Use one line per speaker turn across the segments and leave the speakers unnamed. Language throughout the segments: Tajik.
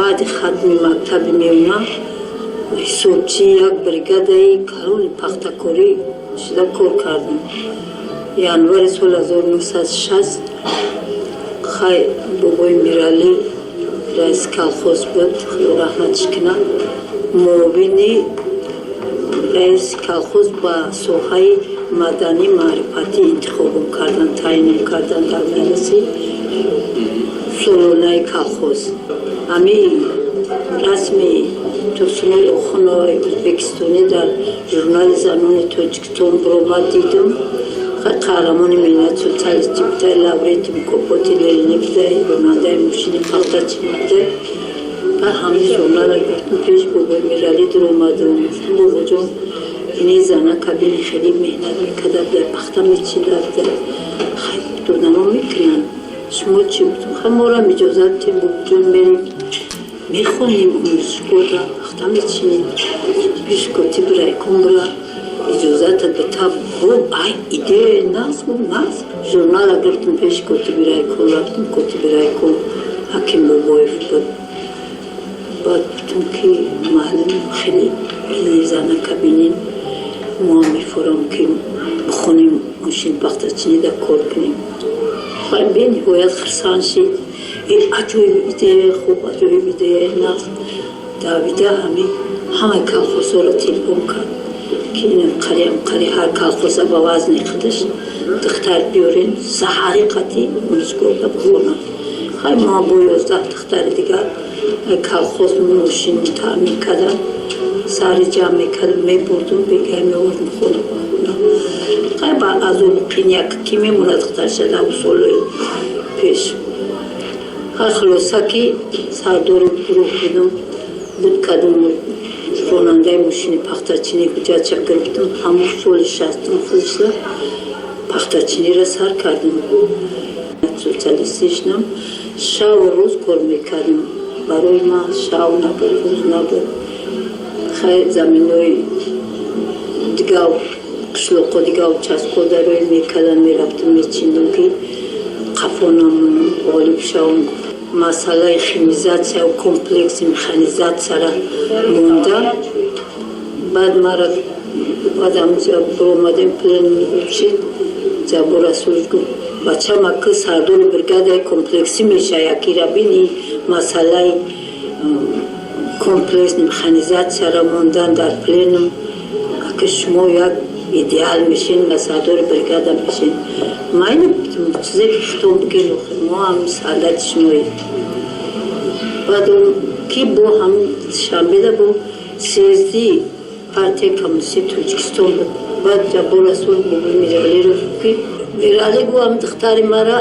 Баъди хатми мактаби миёна ҳисобчии як бригадаи калони пахтакорӣ шуда кор кардам. Январи соли 1960, хай, бобои Миралӣ раиси колхоз буд, Худо раҳматиш кунад, муовини раиси колхоз ба соҳаи маданӣ маърифатӣ интихобм кардан, таъйинм кардан дар маҷлиси солонаи колхоз. Ҳамин расми Турсунои Охуноваи ӯзбекистонӣ дар журнали занони Тоҷикистон баромад, дидум. Қаҳрамони меҳнати социалистӣ будай, лавреати мукофоти Ленинӣ будай, ронандаи мошини пахтачинӣ будай. Баъд ҳамин журнала гирифтум, пеш бобои Миралӣ дуромадум, гуфтум: «Бобоҷон, ини зана кабини хеле меҳнат мекарда будай, пахта мечида будай, хай, додамо мекунанд, шумо чӣ?» Гуфтум: «Хай, морам иҷозат дитем, бобоҷон, мерем, мехонем, омӯзишгоҳда, пахта мечинем». Пеш котиби райком бура, иҷозата бита. Гуфт: «Ай, идея нағз». Гуфт: «Нағз». Журнала гирифтум, пеши котиби райком рафтум. Котиби райком Ҳаким Бобоев буд. Баъд гуфтум, ки маълум, хеле ини зана кабинем, мо ҳам мефорам, ки бихонем, мошини пахтачинида кор кунем. Хай, бениҳоят хурсанд шид: «Аҷоиб идеяи хуб, аҷоиб идеяи нағз». Давида ҳамин ҳамаи колхозҳоро телефон кард, ки қариам қари ҳар колхоза ба вазни худаш духтар биёрем, саҳари қатӣ омӯзгоҳда бихонам. Хай, мо бо 11 духтари дигар колхоз мошин таъмин кардан, сари ҷамъ мекардам, мебурдум, бегай меовардум хона ба хона. Хай, ба азобу қиняк ки мемонад духтар шада солҳои пеш. Хай, хулоса, ки сардори гурӯҳ будум, буд кадом ронандаи мошини пахтачинӣ, ҳуҷҷатша гирифтам. Ҳамон соли 60-ум худашла пахтачиниро сар кардем. Социалистӣ шудам, шаву рӯз кор мекардем, барои ман шав набуд, рӯз набуд. Хай, заминои дига, қишлоқо, дига участко дарои мекардам, мерафтам, мечиндам, ки қафо намонам, ғолиб шавам. Масъалаи химизатсия, комплекси механизатсияра монда. Баъд мара, баъд ҳамҷа биромадем, пленум шид. Ҷаббор Расулов гуфт: «Бачам, аки сардори бригадаи комплексӣ меша, якира бини, масъалаи комплекс механизатсияра мондан дар пленум, аки шумо як идеал мешин ва сардори бригада мешин». Майли, чизе ки хитоб бигин, мо ҳам солдати шумоем. Баъд ки бо ҳам шанбеда бо съезди партияи коммунистии Тоҷикистон буд. Баъд Ҷаббор Расулов бобои Миралиро гуфт, ки Миралӣ гу ҳам духтари мара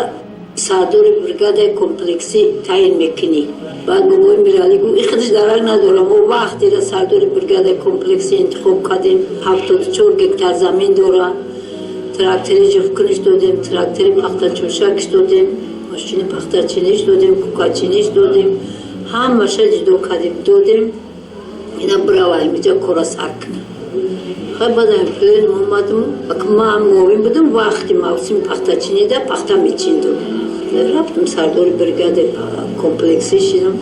сардори бригадаи комплексӣ таъин мекунӣ. Баъд бобои Миралӣ гуфт: «Ихудиш дарак надорам, мо вақтера сардори бригадаи комплексӣ интихоб кардем, 74 гектар замин дора, трактори ҷуфткуниш додем, трактори пахтачошакш додем, мошини пахтачиниш додем, кукачиниш додем, ҳамаша ҷудо кардем, додем, ина бирава, ҳамиҷа кора сар кунам». Хай, баъд пленум омадам, ман муовин будам, вақти мавсими пахтачинида пахта мечиндум. Рафтам, сардори бригадаи комплексӣ шидам.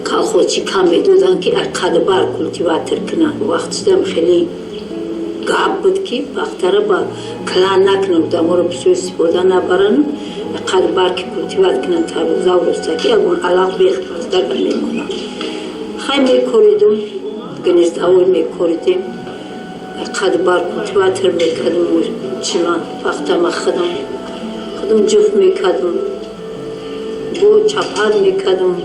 Колхозчи кам медоданд, ки қадбар культиватор кунанд. Вақтшидам хеле гап буд, ки пахтара ба клан накунам, даморо бисёр истифода набаранд, қадбар ки культиват кунанд, тарбузав ростаки ягон алаф бех пахтага мемонад. Хай, мекоридум, гнездовой мекоридем, қадбар культиватор мекардум, чима пахтама худам ҷуфт мекардум, бо чапар мекардум,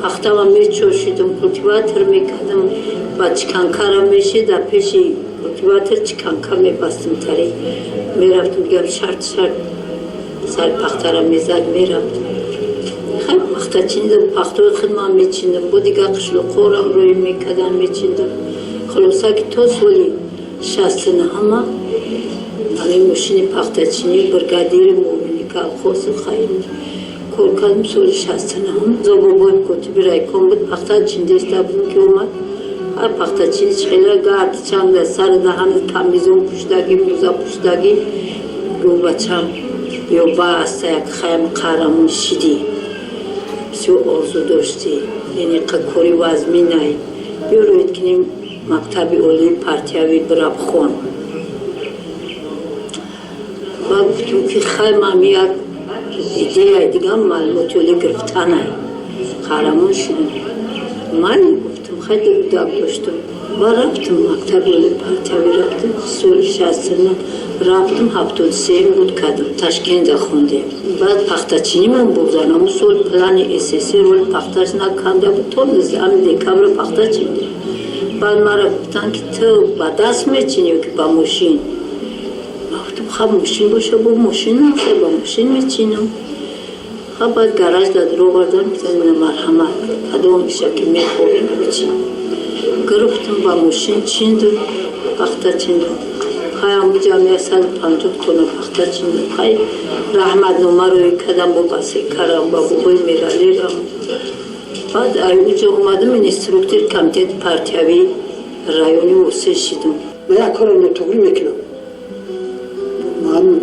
пахтама мечошидум, культиватор мекардум, ба чиканкара мешид, дар пеши культиватор чиканка мебастум, тари мерафтум, дигар шарт шарт сари пахтара мезад, мерафт. Хай, пахта чинидам, пахтаи худман мечиндам, бо дигар қишлоқорам рӯй мекардам, мечиндам. Хулоса, ки то соли 69-ма ҳамин мошини пахтачинӣ, бригадири, муовини колхози, хай, кор кардам. Соли 69-м Зобобоев котиби райком буд, пахта чиндеста будем, ки омад: «Ҳар пахтачини чихела гард чанд дар сари даҳани, камизон пӯшидагӣ, мӯза пӯшидагӣ». Гуфт: «Бачам, ё бааста, як хаям қаҳрамон шидӣ, бисёр орзу доштӣ». Яъне кори вазминай, биё рӯед кинем мактаби олии партиявӣ, бирав хон. Ба гуфтум, ки хай, ман як идеяи дигам маълумоти олӣ гирифтанай. Қаҳрамон шудем. Ман гуфтум, хай, дак доштум ва рафтум мактаби олии партиявӣ. Рафтум соли 69, рафтум, 73-м буд кардам, Ташкента хондем. Баъд пахтачинимон бурдан. Ҳамун сол плани СССР оли пахташ наканда буд, то 19 декабр пахта чиндем. Баъд мара гуфтанд, ки ту ба даст мечинӣ ё ки ба мошин? Ма гуфтам, хаб, мошин боша, бо мошин нафта, ба мошин мечинам. Хаб, баъд гараж дар овардан, гуфтан, марҳамат, кадом иша ки мехоҳӣ, бичин. Гирифтам, ба мошин чиндум, пахта чиндум. Хай, ҳамуҷа 150 тонна пахта чиндум. Хай, раҳматнома рӯй кардам, бо басе карам ба бобои Мералирам. Баъд уҷо омадам, инструктор комитети партиявии райони Восе шидум.
Ман як корро нотуғрӣ мекунам,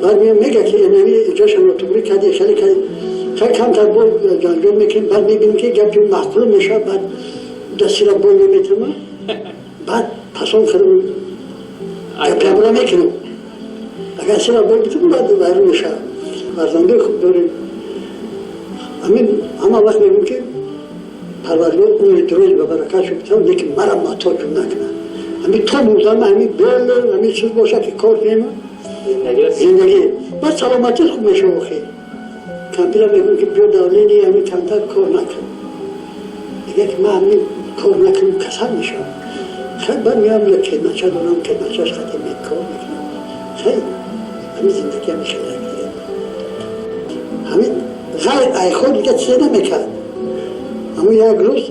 баъд мега, ки инами ҷоша нотуғрӣ кардӣ, хеле кардӣ. Хеле камтар бо ҷанҷол мекунем, баъд мебинем, ки гапи маъқул мешавад, баъд дастира бой наметавонам, баъд пасон хеле гапябра мекунам. Агар сира бой битам, баъд вайрон мешавад. Фарзандои хуб дорем. Ҳамин ҳама вақт мегӯм, ки Парвардигор умри дуроз ба баракат шуд битам, лекин мара муҳтоҷ накунад. Ҳамин то мурдам, ҳамин бел, ҳамин чиз бошад, ки кор кунем, зиндагӣ баъд саломатӣ хуб мешавад. Охи, кампира мегӯм, ки биё, давление ҳамин, камтар кор накун. Мегӯяд, ки ман ҳамин кор накунам, касал мешавам. Хай, баъд меам, як кетманча дорам, кетманчаш қати кор мекунам. Хай, ҳамин зиндагӣ ҳамин хеле ҳамин ғайр айхо дига чизе намекард. Ҳамун як рӯз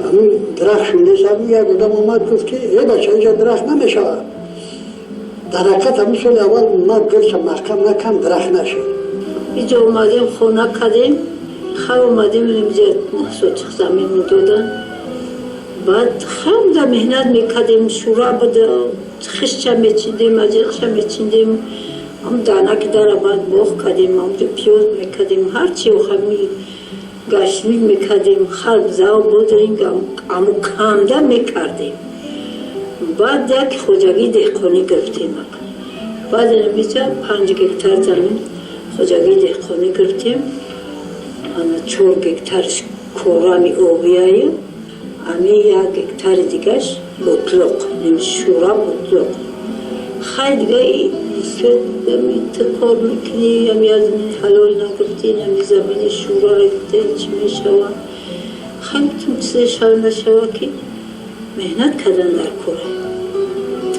ҳамун дарахт шунидест, ҳамун як одам омад, гуфт, ки э бача, инҷа дарахт намешавад. Дар ҳақиқат, ҳамун соли аввал ман гулша маҳкам накам, дарахт нашид.
Иҷо омадем, хона кардем. Хай, омадем, инҷа 9 сотих замин додан. Баъд хамда меҳнат мекардем, шура буда, хишча мечиндем, аҷиқша мечиндем, ҳам данаки дара баъд боғ кардем, ҳамҷо пиёз мекардем, ҳарчи охами гашмид мекардем, харбзав, бодринг, аму камда мекардем. Баъд як хоҷагии деҳқонӣ гирифтем. Баъд инҷа 5 гектар замин хоҷагии деҳқонӣ гирифтем. Ана 4 гектарш корами обияю, ами 1 гектари дигаш ботлоқ, шура, ботлоқ. Хай, дига ту кор мекунӣ, ами аз ҳалол нагирифтӣ, ами замини шура гирифтӣ, чӣ мешава? Хай, гуфтум, чизе шав нашава, ки меҳнат кардан дар кора.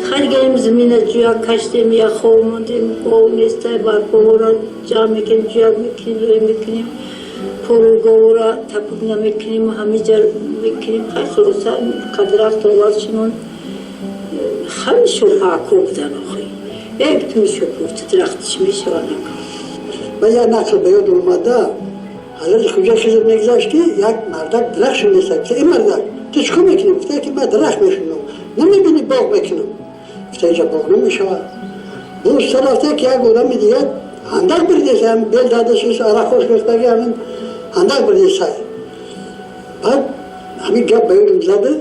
Хай, дига им замина ҷӯя каштем, я хов мондем, гов нестай, барповора ҷамъ мекунем, ҷӯя мекунем, рӯй мекунем, пору говора тапук намекунем, ҳамиҷа мекунем. Хай, хулоса, қадрахт овард шинон. Хеле шӯпаако будан охи. Як туми шӯпуфти дарахт чӣ мешава накун.
Ба як нақл ба ёдам омада. Ҳазрати Хуҷа Хизр мегузашт, ки як мардак дарахт шуниста. Гуфта: «Ин мардак, ту чӣ кор мекунӣ?» Гуфта, ки ман дарахт мешунам. «Намебинӣ, боғ мекунам». Гуфта: «Инҷа боғ намешавад». Боз рафта, ки як одами дигар ҳандақ бирдеса, ҳамин бел дадашис, арақош рехтаги, ҳамин ҳандақ бирдеса. Баъд ҳамин гап ба ёдам зада.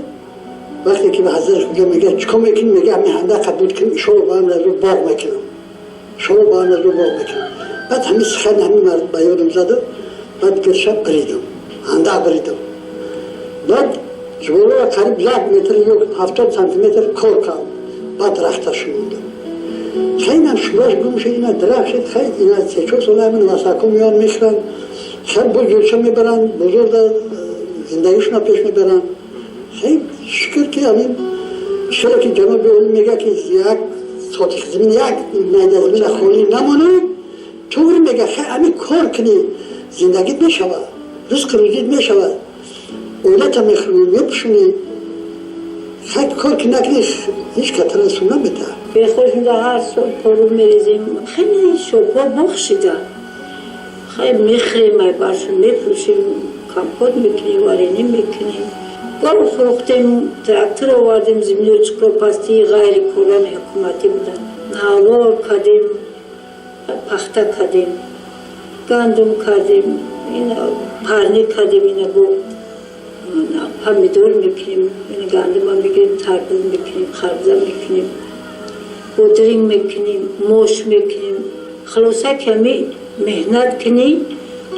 Вақте ки ба ҳазрати Хуҷа мегӯяд: «Чӣ кор мекунӣ?» Мегӯяд: «Ҳамин ҳандақа буд кунам, ишоро ба ҳам разу боғ мекунам, шоро ба ҳам разу боғ мекунам». Баъд ҳамин сухани ҳамин мард ба ёдам зада. Баъд гирша бридам, ҳандақ бридам. Баъд ҷуболора қариб 1 метр ё 70 сантиметр кор кардам, баъд дарахта шунондам. Хай, инам шураш гум шуд, ина дарахт шуд. Хай, ина 3-4 сола ҳамин васако меён, мехӯранд. Хай, боз ҷӯша мебаранд, бозорда зиндагишона пеш мебаранд. Хай, шукр, ки ҳамин чиро ки ҷаноби олӣ мегӯяд, ки 1 сотих замин, як майда замина холӣ намонад. Туғри мегӯяд. Хай, ҳамин кор кунӣ, зиндагит мешавад, ризқи рӯзит мешавад, оилата мехӯрӣ, мепӯшонӣ. Хай, кор ки накунӣ, ҳеҷ катара су наметаҳад.
Бехош ҳар сол пору мерезем. Хеле шопҳо боғ шида. Хай, мехӯрем, ай баршон мефурӯшем, компот мекунем, варенье мекунем. Гов фурӯхтем, трактор овардем, землеи чуқуропастии ғайри корами ҳукуматӣ буданд. Навор кардем, пахта кардем, гандум кардем, парник кардем, ина бо Помидор мекунем, гандума мегирем, тарбуз мекунем, харбуза мекунем, бодринг мекунем, мош мекунем. Хулоса, ками меҳнат кунӣ,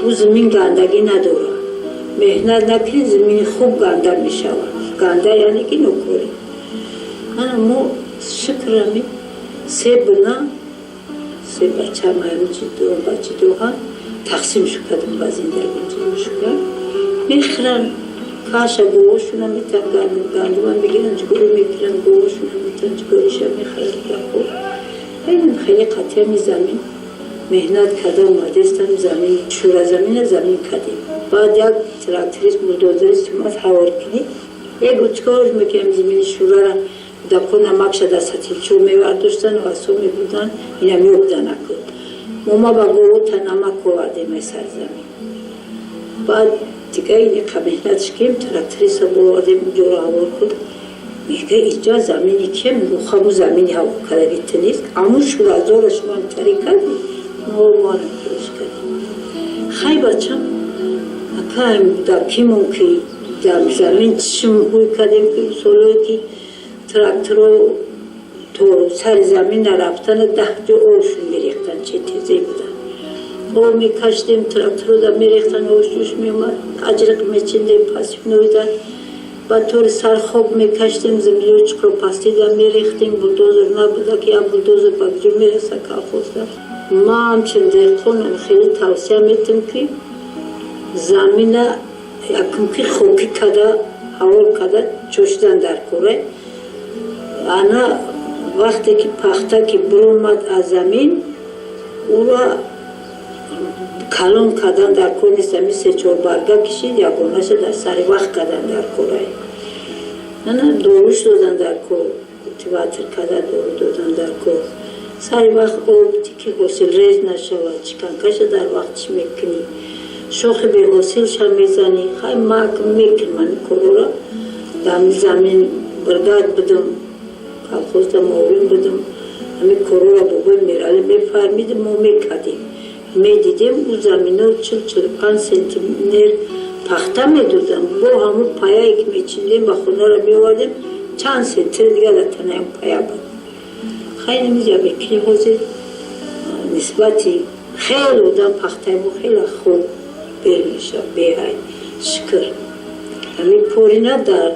ӯ замин гандагӣ надорад. Меҳнат накунӣ, замини хуб ганда мешавад. Ганда яъне ки нокорӣ. Ана мо, шукрами, се бина, се бача маямҷи, ду бачи дуҳа тақсим шукадем ба зиндагӣ. Шукра, мехӯранд, каша говошуна метан, гандума мегиранд, ҷугорӣ мекунанд, говошуна метан, ҷугориша мехӯранд. Хеле қатъиями замин меҳнат карда омадестам. Замин шура, замина замин кардем. Баъд як тракторист, булдозерист омад ҳавор кунӣ. Ягу чикор мекунем замини шурара? Кӯдакҳо намакша дар сатилчо мевардоштан ва асо мебурдан, ина меобданаку. Мома ба говота намак овардем ай сарзамин. Баъд дига иниқа меҳнатш кем, тракториста бовардем, уҷоро ҳавор кун. Мега, иҷа замини кем? Гухаму замини ҳаво кардаги ту нест, аму шуразора шумо тари кардӣ, мо кӯш кардем. Хай, бачам, акаем кӯдакимон ки дар замин чишм ҳуй кардем, ки солое ки тракторо то сари замин нарафтана, 10 ҷо обшон мерехтан, че тезе будан. Об мекашидем, тракторо да мерехтан, ош ҷӯш меомад, аҷриқ мечиндем, посевной да ба тори сар хок мекашидем, заминои чуқур пастида мерехтем. Булдозер набуда, ки як булдозер ба куҷо мереса колхозда. Ма ҳамчун деҳқонам хеле тавсия метам, ки замина якум ки хокӣ када, ҳавор када чошидан дар кора. Ана вақте ки пахта ки биромад аз замин, ӯро калон кардан дар кор нест. Ами се-чор барга кишид, ягонаша дар сари вақт кардан дар корай. Ана доруш додан дар кор, культиватор карда дору додан дар кор, сари вақт об, ки ҳосилрез нашавад. Чиканкаша дар вақтиш мекунӣ, шохи беҳосилша мезанӣ. Хай, мак мекунам ами корора. Дар замин бригад будам, колхозда муовин будам. Ами корора бобои Мералӣ мефармидим, мо мекардем. Медидем, ӯ замино 40-45 сентнер пахта медодам. Бо ҳамун паяе ки мечиндем, ба хонаро меовардем, чанд сентнер дига дар танаям пая буд. Хеле мизя мекунем. Ҳозир нисбати хеле одам пахтаи мо хеле хуб бер мешавад, беҳай шукр. Ҳамин порина дар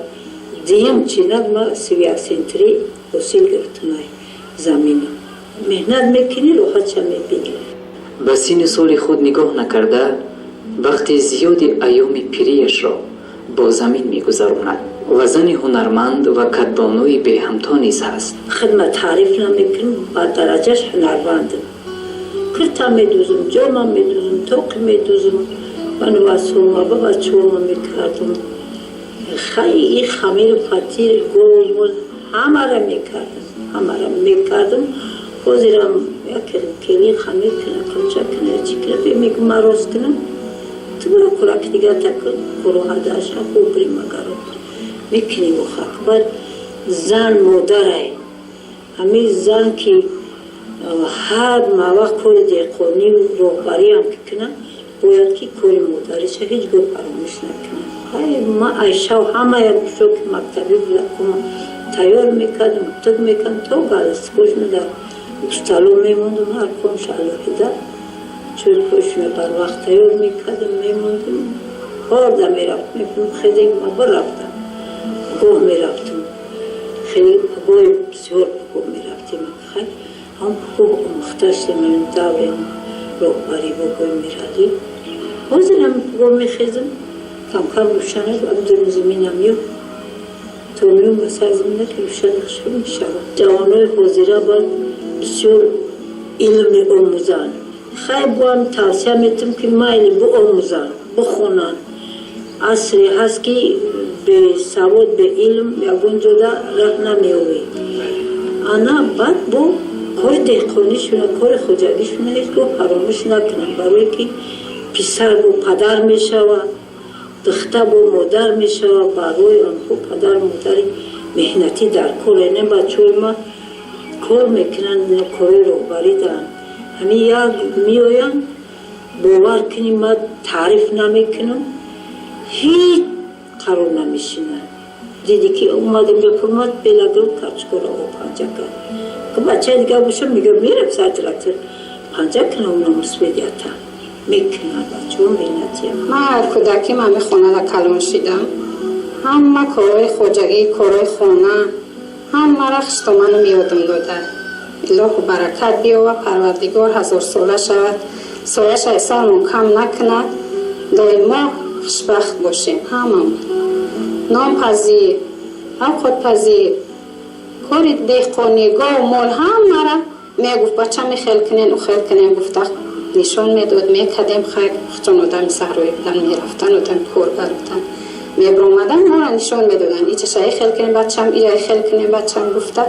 дуюм чинак ма 31 сентри ҳосил гирифтам. Замина меҳнат мекунӣ, роҳатша мебинӣ.
Ба синну соли худ нигоҳ накарда, вақти зиёди айёми пирияшро бо замин мегузаронад ва зани ҳунарманд ва кадбонуи беҳамто низ ҳаст.
Хидмат таъриф намекунам, ба дараҷаш ҳунармандам. Кирта медӯзам, ҷома медӯзам, тоқи медӯзам, банувасома ба бачаҳома мекардам. Хай, и хамиру фатир, гол, ҳамара мекардам, ҳамара мекардам. Ҳозирам як кели хамир кина, кулча кина, чи кина, мегум, ман рост кунам, ту бура кураки дигар так куроҳадаша хуб бримагаро мекунем. Хак баъд зан модарай. Ҳамин зан ки ҳар мавақт кори деҳқонию роҳбариам ки кунад, бояд ки кори модариша ҳеҷ гоҳ фаромӯш накунад. Ма айшав ҳамая пӯшоки мактабӣ буда тайёр мекардам, туг мекардам, то галстукошона дар устало мемондум, ҳар комша алоҳида, чӯрпошона барвақт тайёр мекардам, мемондум. Хорда мерафтам, хеле ма бирафтам, гоҳ мерафтам, хеле гоҳи бисёр гоҳ мерафтем. Хай, ҳам гоҳ омӯхта шудем даври роҳбарӣ бобои Миралӣ. Ҳозирам гоҳ мехезам, камкам рӯшанад, абдур заминам ё то меом ба сар замина ки рӯшани хушрӯ мешавад. Ҷавонои ҳозира бояд бисёр илм меомӯзанд. Хай, боам тавсия метам, ки майли биомӯзанд, бихонанд. Асре ҳаст, ки бесавод, беилм ягон ҷода раҳ намеёвӣ. Ана баъд бо кори деҳқонишуна, кори хоҷагишуна ҳеҷ гоҳ фаромӯш накунанд, барое ки писар бо падар мешавад, духта бо модар мешавад. Барои онҳо падару модари меҳнатӣ дар кор. Не, бачаҳои ма кор мекунанд, корои роҳбарӣ доранд. Ҳамин як меоянд, бовар кунӣ, ма таъриф намекунам, ҳеҷ. Қарор намешинад. Диди ки омадем ҷо пурмад бела гирифт, картошкаро о панҷа кард. Бачаи дигар боша, мега, мерам сар трактор панҷа кунам, намусбедията мекунад, бачаҳо меҳнатия.
Ман кӯдаким ҳами хонада калон шидам. Ҳама корҳои хоҷагӣ, корҳои хона, ҳамара хуштоманам ёдам дода. Илоҳу баракат биёва, Парвардигор ҳазорсола шавад, сояш айсармон кам накунад, доимо хушбахт бошем ҳамамон. Нонпазӣ, овқотпазӣ, кори деҳқонӣ, гов, мол, ҳамара мегуфт: «Бача, мехел кунен, ухел кунен», гуфта нишон медод, мекардем. Хайр, чун одами саҳроӣ будан, мерафтан, одами коргар будан, мебиромадан, моро нишон медоданд: «Ичаша хел кунем, бачам, ира хел кунем, бачам», гуфта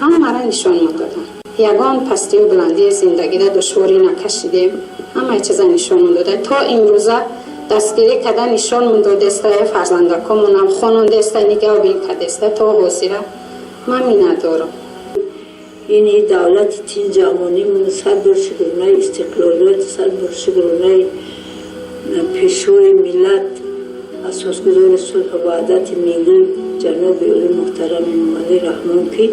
ҳамара нишон медоданд. Ягон пастию баландии зиндагида душворӣ накашидем, ҳамаи чиза нишонмон дода. То имрӯза дастгирӣ карда нишонмон додеста, фарзандакомонам хонондеста, нигаҳбин кардеста. То ҳозира ман миннатдорам.
Ини давлати тинҷамонимон, сад бор шукронаи истиқлолият, сад бор шукронаи Пешвои миллат, асосгузори сулҳу ваҳдати миллӣ, ҷаноби олӣ муҳтарам Эмомалӣ Раҳмон, ки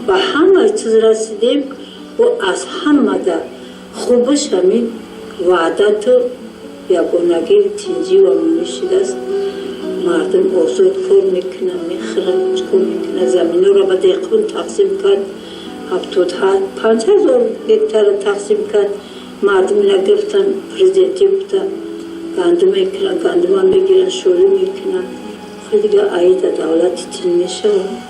ба ҳама чиз расидем. Ӯ аз ҳамада хубаш ҳамин ваҳдату ягонагию тинҷию амонӣ шудааст. Мардум озод кор мекунад, мехӯрад, чикор мекунад. Заминҳоро ба деҳқон тақсим кард, 75 000 гектарро тақсим кард. Мардум ина гирифтан, президентӣ гуфта, гандум мекунад, гандума мегиранд, шӯрӣ мекунанд. Хо дига аида давлати тин мешавад.